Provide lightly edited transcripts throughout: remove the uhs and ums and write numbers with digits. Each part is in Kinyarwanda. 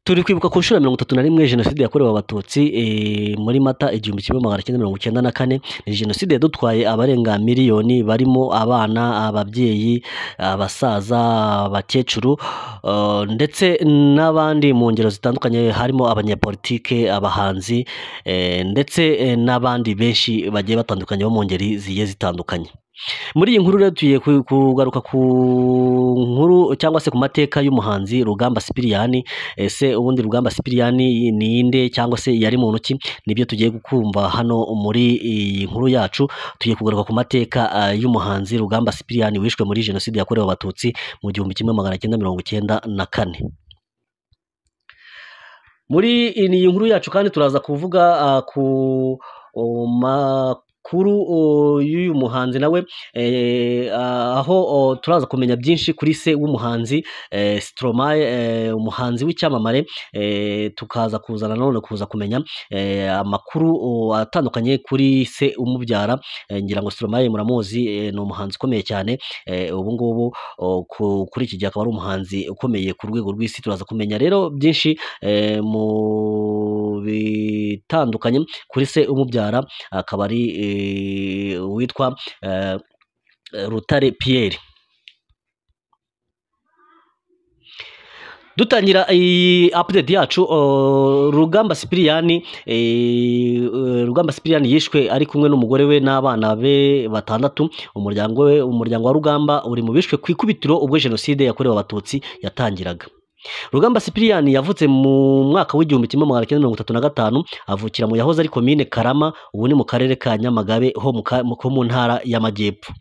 Turi kwibuka ku nshuro ya 31 Jenoside yakorewe Abatutsi muri Mata 1994. Ni Jenoside yadutwaye abarenga miliyoni, barimo abana, ababyeyi, abasaza, abakecuru, ndetse n'abandi mu ngero zitandukanye, harimo abanyepolitike, abahanzi, ndetse n'abandi benshi bagiye batandukanye bo mu ngeri zigiye zitandukanye. Muri iyi nkuru rero tugiye kugaruka ku nkuru cyangwa se ku mateka y'umuhanzi Rugamba Sipiriyani. Ese ubundi Rugamba Sipiriyani ni inde, cyangwa se yari muntu ki? Nibyo tugiye kumva hano muri iyi nkuru yacu. Tugiye kugaruka ku mateka y'umuhanzi Rugamba Sipiriyani wishwe muri Jenoside yakorewe Abatutsi mu 1994. Muri iyi nkuru yacu kandi turaza kuvuga ku makuru y'uyu muhanzi nawe, aho turaza kumenya byinshi kuri se w'umuhanzi Stromae, umuhanzi w'icyamamare, tukaza kuzana none kuza kumenya amakuru atandukanye kuri se umubyara. Ngira ngo Stromae muramuzi, ni umuhanzi ukomeye cyane, ubu ngubu kuri iki gihe akaba ari umuhanzi ukomeye ku rwego rw'isi. Turaza kumenya rero byinshi mu bitandukanye kuri se umubyara, akaba ari witwa Rutare Pierre. Dutangira iyi update yacu, Rugamba Sipiriyani yishwe ari kumwe n'umugore we n'abana be batandatu. Umuryango we, umuryango wa Rugamba, uri mu bishwe ku ikubitiro ubwo Jenoside yakorewe Abatutsi yatangiraga. Rugamba Sipiriyani yavutse mu mwaka w'1935, avukira mu yahoze ari komine Karama, ubu ni mu karere ka Nyamagabe ho mu ntara y'Amajyepfo.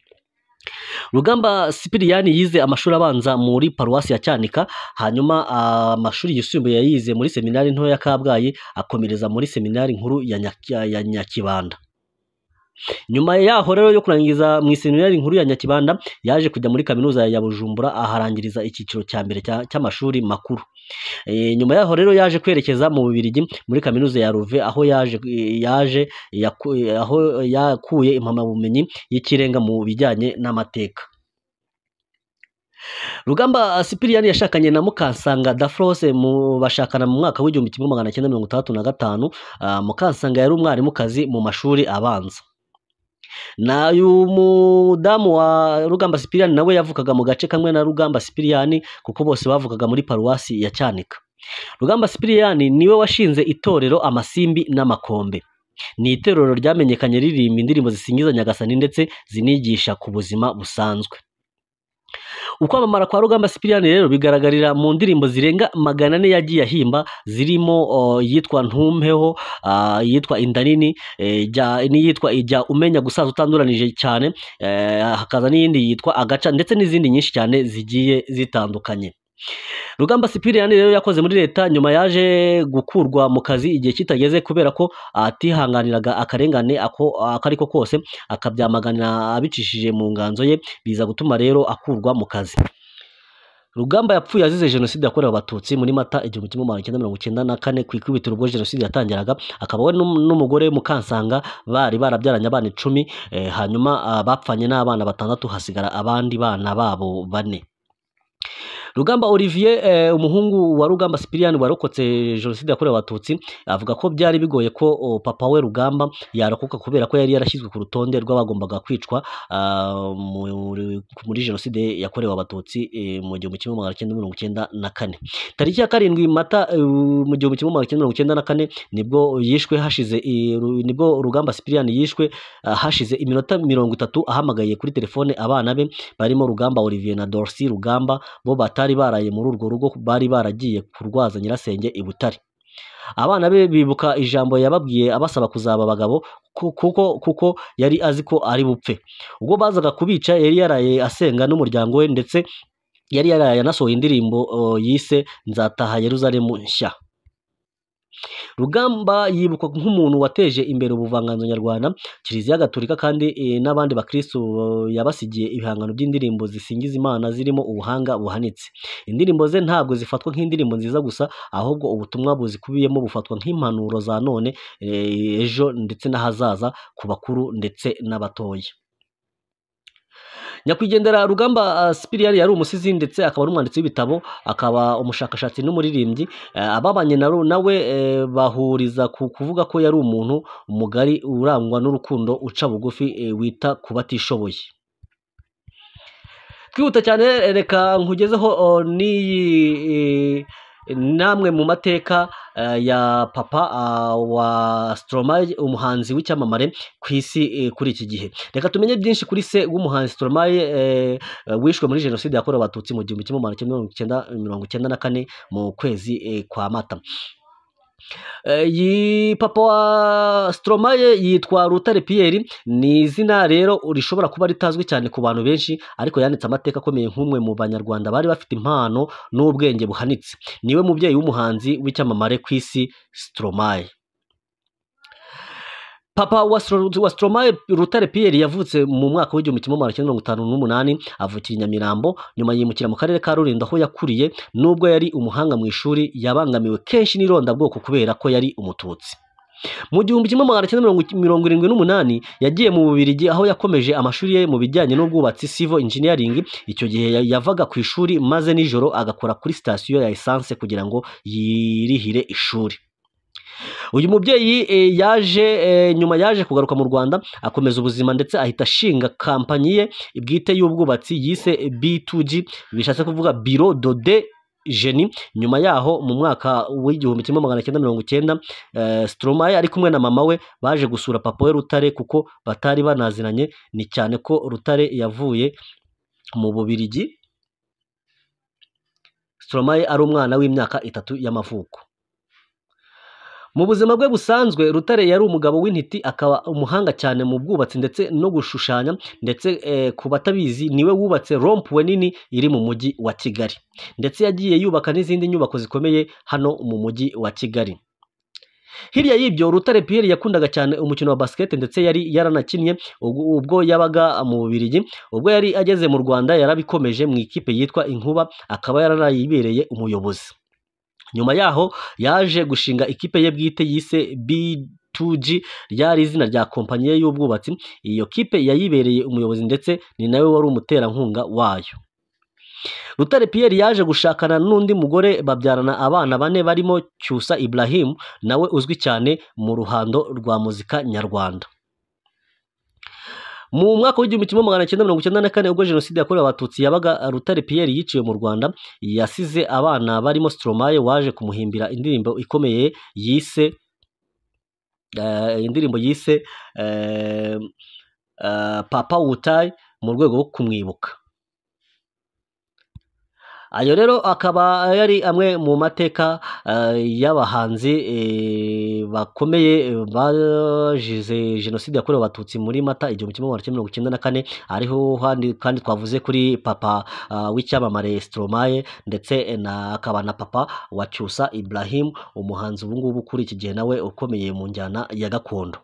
Rugamba Sipiriyani yize amashuri abanza muri paruwasi ya Cyanika, hanyuma amashuri yisumbuye yayize muri seminari nto ya Kabgayi, akomereza muri seminari nkuru ya Nyakibanda. Nyuma yaho rero yo kurangiza mu seminari nkuru ya Nyakibanda, yaje kujya muri kaminuza ya Bujumbura, aharangiriza icyiciro cya mbere cy'amashuri makuru. Nyuma yaho rero yaje kwerekeza mu Bubiligi muri kaminuza ya Louvain, aho yaje aho yakuye impamyabumenyi y'ikirenga mu bijyanye n'amateka. Rugamba Sipiriyani yashakanye na Mukansanga Dafrose, bashakana mu mwaka w'1965. Mukansanga yari umwarimukazi mu mashuri abanza. Nayu mudamu wa Rugamba Sipiriyani nawe yavukaga mu gace kamwe na Rugamba Sipiriyani, kuko bose bavukaga muri paruwasi ya Cyanika. Rugamba Sipiriyani niwe washinze itorero Amasimbi n'Amakombe. Ni itorero ryamenyekanye ririmba indirimbo zisingiza Nyagasani ndetse zinigisha ku buzima busanzwe. Ukwamamara kwa Rugamba Sipiriyani rero bigaragarira mu ndirimbo zirenga 400 yagiye ahimba, zirimo yitwa Ntumpeho, yitwa Inda Nini, n'iyitwa Ijya Umenya Gusaza Utanduranije Cyane, hakaza n'iyindi yitwa Agaca, ndetse n'izindi nyinshi cyane zigiye zitandukanye. Rugamba Sipiriyani rero yakoze muri leta, nyuma yaje gukurwa mu kazi igihe kitageze kubera ko atihanganiraga akarengane ako akariko kose, akabyamaganira abicishije mu nganzo ye, biza gutuma rero akurwa mu kazi. Rugamba yapfuye azize Jenoside yakorewe Abatutsi muri Mata 1994 ku ikubitiro ubwo Jenoside yatangiraga. Akaba we n'umugore Mukansanga bari barabyaranye abana 10, hanyuma bapfanye n'abana 6, hasigara abandi bana babo 4. Rugamba Olivier, umuhungu wa Rugamba Sipiriyani warokotse Jenoside yakorewe Abatutsi, avuga ko byari bigoye ko papa we Rugamba yarokoka kubera ko yari yarashyizwe ku rutonde rw'abagombaga kwicwa muri Jenoside yakorewe Abatutsi mu 1994. Tariki ya 7 Mata mu 1994 nibwo yishwe, hashize nibwo Rugamba Sipiriyani yishwe hashize iminota 30 ahamagaye kuri telefone abana be barimo Rugamba Olivier na Dorcy Rugamba, bo batari baraye muri urwo rugo, bari baragiye kurwaza nyirasenge i Butare. Abana be bibuka ijambo yababwiye abasaba kuzaba abagabo, kuko yari azi ko ari bupfe. Ubwo bazaga kubica yari yaraye asenga n'umuryango we, ndetse yari yaraye anasohoye indirimbo yise Nzataha Yerusalemu Nshya. Rugamba yibukwa nk'umuntu wateje imbere ubuvanganzo nyarwanda, Kiliziya Gatolika, kandi n'abandi bakristo yabasigiye ibihangano by'indirimbo zisingiza Imana zirimo ubuhanga buhanitse. Indirimbo ze ntabwo zifatwa nk'indirimbo nziza gusa, ahubwo ubutumwa buzikubiyemo bufatwa nk'impanuro za none, ejo ndetse n'ahazaza ku bakuru ndetse n'abatoya. Nyakwigendera Rugamba Sipiriyani yari umusizi ndetse akaba n'umwanditsi w'ibitabo, akaba umushakashatsi n'umuririmbyi. Ababanye nawe bahuriza ku kuvuga ko yari umuntu mugari urangwa n'urukundo, uca bugufi, wita ku batishoboye. Twihuta cyane, reka nkugezeho n'iyi namwe mu mateka ya papa wa Stromae, umuhanzi w'icyamamare ku isi kuri iki gihe. Reka tumenye byinshi kuri se w'umuhanzi Stromae wishwe muri jenoside yakorewe Abatutsi mu 1994 mu kwezi kwa Mata. Papa wa Stromae yitwa Rutare Pierre. Ni izina rero rishobora kuba ritazwi cyane ku bantu benshi, ariko yanditse amateka akomeye nk'umwe mu Banyarwanda bari bafite impano n'ubwenge buhanitse. Niwe mubyeyi w'umuhanzi w'icyamamare ku isi Stromae. Papa wa Stromae, Rutare Pierre, yavutse mu mwaka w'1958, avukira i Nyamirambo, nyuma yimukira mu karere ka Rulindo aho yakuriye. Nubwo yari umuhanga mu ishuri, yabangamiwe kenshi n'irondabwoko kubera ko yari Umututsi. Mu 1978 yagiye mu Bubiligi, aho yakomeje amashuri ye mu bijyanye n'ubwubatsi, civil engineering. Icyo gihe yavaga ku ishuri maze nijoro agakora kuri sitasiyo ya essence kugira ngo yirihire ishuri. Uyu mubyeyi yaje nyuma yaje kugaruka mu Rwanda, akomeza ubuzima, ndetse ahita ashinga kampanyi ye bwite y'ubwubatsi yise B2G, bishatse kuvuga Bureau de Génie. Nyuma yaho, mu mwaka w'1990, Stromae ari kumwe na mama we baje gusura papa we Rutare, kuko batari banaziranye. Ni cyane ko Rutare yavuye mu Bubiligi Stromae ari umwana w'imyaka 3 y'amavuko. Mu buzima bwe busanzwe, Rutare yari umugabo w'intiti, akaba umuhanga cyane mu bwubatsi ndetse no gushushanya. Ndetse ku batabizi, niwe wubatse rond-point nini iri mu mujyi wa Kigali, ndetse yagiye yubaka n'izindi nyubako zikomeye hano mu mujyi wa Kigali. Hirya y'ibyo, Rutare Pierre yakundaga cyane umukino wa basket, ndetse yari yaranakinnye ubwo yabaga mu Bubiligi. Ubwo yari ageze mu Rwanda yarabikomeje mu ikipe yitwa Inkuba, akaba yaranayibereye umuyobozi. Nyuma yaho yaje gushinga ikipe ye bwite yise B2G, ryari izina rya kompanyi ye y'ubwubatsi. Iyo kipe yayibereye umuyobozi, ndetse ni nawe wari umuterankunga wayo. Rutare Pierre yaje gushakana n'undi mugore, babyarana abana bane barimo Cyusa Ibrahim, nawe uzwi cyane mu ruhando rwa muzika nyarwanda. Mu mwaka w'1994, ubwo jenoside yakorewe Abatutsi yabaga, Rutare Pierre yiciwe mu Rwanda. Yasize abana barimo Stromae, waje kumuhimbira indirimbo ikomeye yise indirimbo yise Papa Wutayi mu rwego rwo kumwibuka. Ayo rero akaba yari amwe mu mateka y'abahanzi bakomeye bazize jenoside yakorewe Abatutsi muri Mata 1994. Ariho kandi twavuze kuri papa w'icyamamare Stromae, ndetse na akaba na papa wa Cyusa Ibrahim, umuhanzi ubu ngubu kuri iki gihe nawe ukomeye mu njyana ya gakondo.